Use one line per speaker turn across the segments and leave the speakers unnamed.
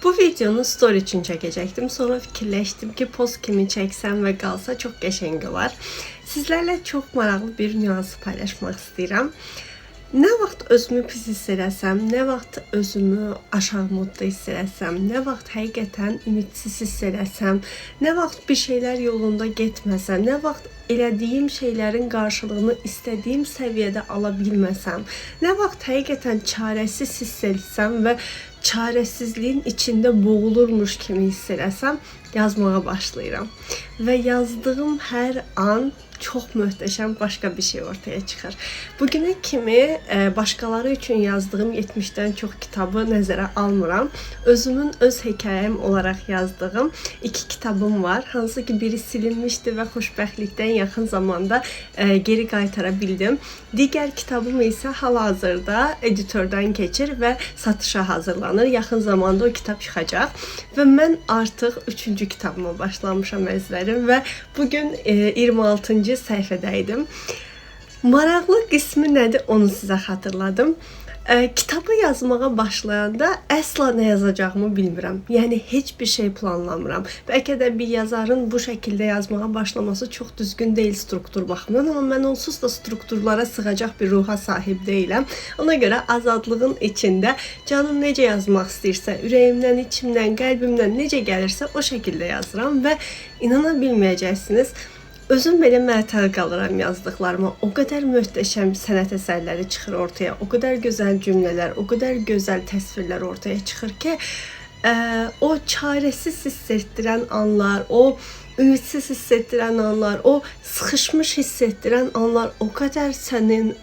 Bu videonu story üçün çəkəcəkdim. Sonra fikirləşdim ki, post kimi çəksəm və qalsa çox qəşəng olar. Sizlərlə çox maraqlı bir nüansı paylaşmaq istəyirəm. Nə vaxt özümü pis hiss eləsəm, nə vaxt özümü aşağı modda hiss eləsəm, nə vaxt həqiqətən ümidsiz hiss eləsəm, nə vaxt bir şeylər yolunda getməsə, nə vaxt elədiyim şeylərin qarşılığını istədiyim səviyyədə ala bilməsəm, nə vaxt həqiqətən çarəsiz hiss etsəm və çarəsizliyin içində boğulurmuş kimi hiss eləsəm, yazmağa başlayıram. Və yazdığım hər an çox möhtəşəm başqa bir şey ortaya çıxır. Bugünə kimi başqaları üçün yazdığım 70-dən çox kitabı nəzərə almıram. Özümün öz hekayəm olaraq yazdığım 2 kitabım var. Hansı ki biri silinmişdi və xoşbəxtlikdən yaxın zamanda geri qaytara bildim. Digər kitabım isə hal-hazırda editordan keçir və satışa hazırlanır. Yaxın zamanda o kitab çıxacaq və mən artıq 3-cü kitabıma başlamışam əzizlərim və bugün 26-cı səhifədəydim. Maraqlı qismi nədir onu sizə xatırladım. Kitabı yazmağa başlayanda əsla nə yazacağımı bilmirəm. Yəni heç bir şey planlamıram. Bəlkə də bir yazarın bu şəkildə yazmağa başlaması çox düzgün deyil struktur baxımından, amma mən onsuz da strukturlara sığacaq bir ruha sahib deyiləm. Ona görə azadlığın içində canım necə yazmaq istəyirsə, ürəyimdən, içimdən, qəlbimdən necə gəlirsə o şəkildə yazıram və inana bilməyəcəksiniz. Özüm belə məətəl qalıram yazdıqlarıma. O qədər möhtəşəm sənət əsərləri çıxır ortaya, o qədər gözəl cümlələr, o qədər gözəl təsvirlər ortaya çıxır ki, o çarəsiz hiss etdirən anlar, o ümidsiz hiss etdirən anlar, o sıxışmış hiss etdirən anlar o qədər səndən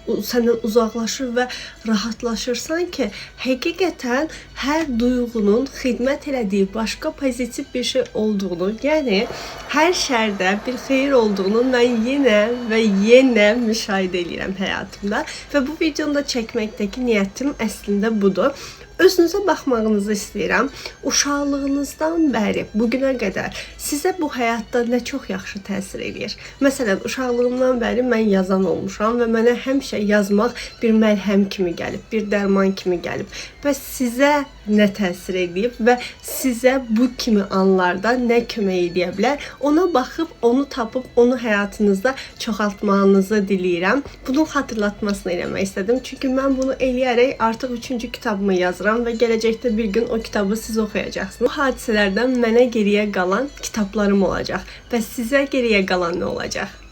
uzaqlaşır və rahatlaşırsan ki, həqiqətən hər duyğunun xidmət elədiyi başqa pozitiv bir şey olduğunu, yəni hər şərdə bir xeyir olduğunu mən yenə və yenə müşahidə eləyirəm həyatımda və bu videonu da çəkməkdəki niyyətim əslində budur. Özünüzə baxmağınızı istəyirəm. Uşaqlığınızdan bəri bugünə qədər sizə bu həyatda nə çox yaxşı təsir eləyir. Məsələn, uşaqlığımdan bəri mən yazan olmuşam və mənə həmişə yazmaq bir məlhəm kimi gəlib, bir dərman kimi gəlib. Və sizə nə təsir eləyib və sizə bu kimi anlarda nə kömək eləyə bilər? Ona baxıb, onu tapıb, onu həyatınızda çoxaltmağınızı diləyirəm. Bunun xatırlatmasını eləmək istədim. Çünki mən bunu eləyərək artıq 3-cü kitabımı yazıram və gələcəkdə bir gün o kitabı siz oxuyacaqsınız. Bu hadisələrdən mənə geriyə qalan kitablarım olacaq və sizə geriyə qalan nə olacaq?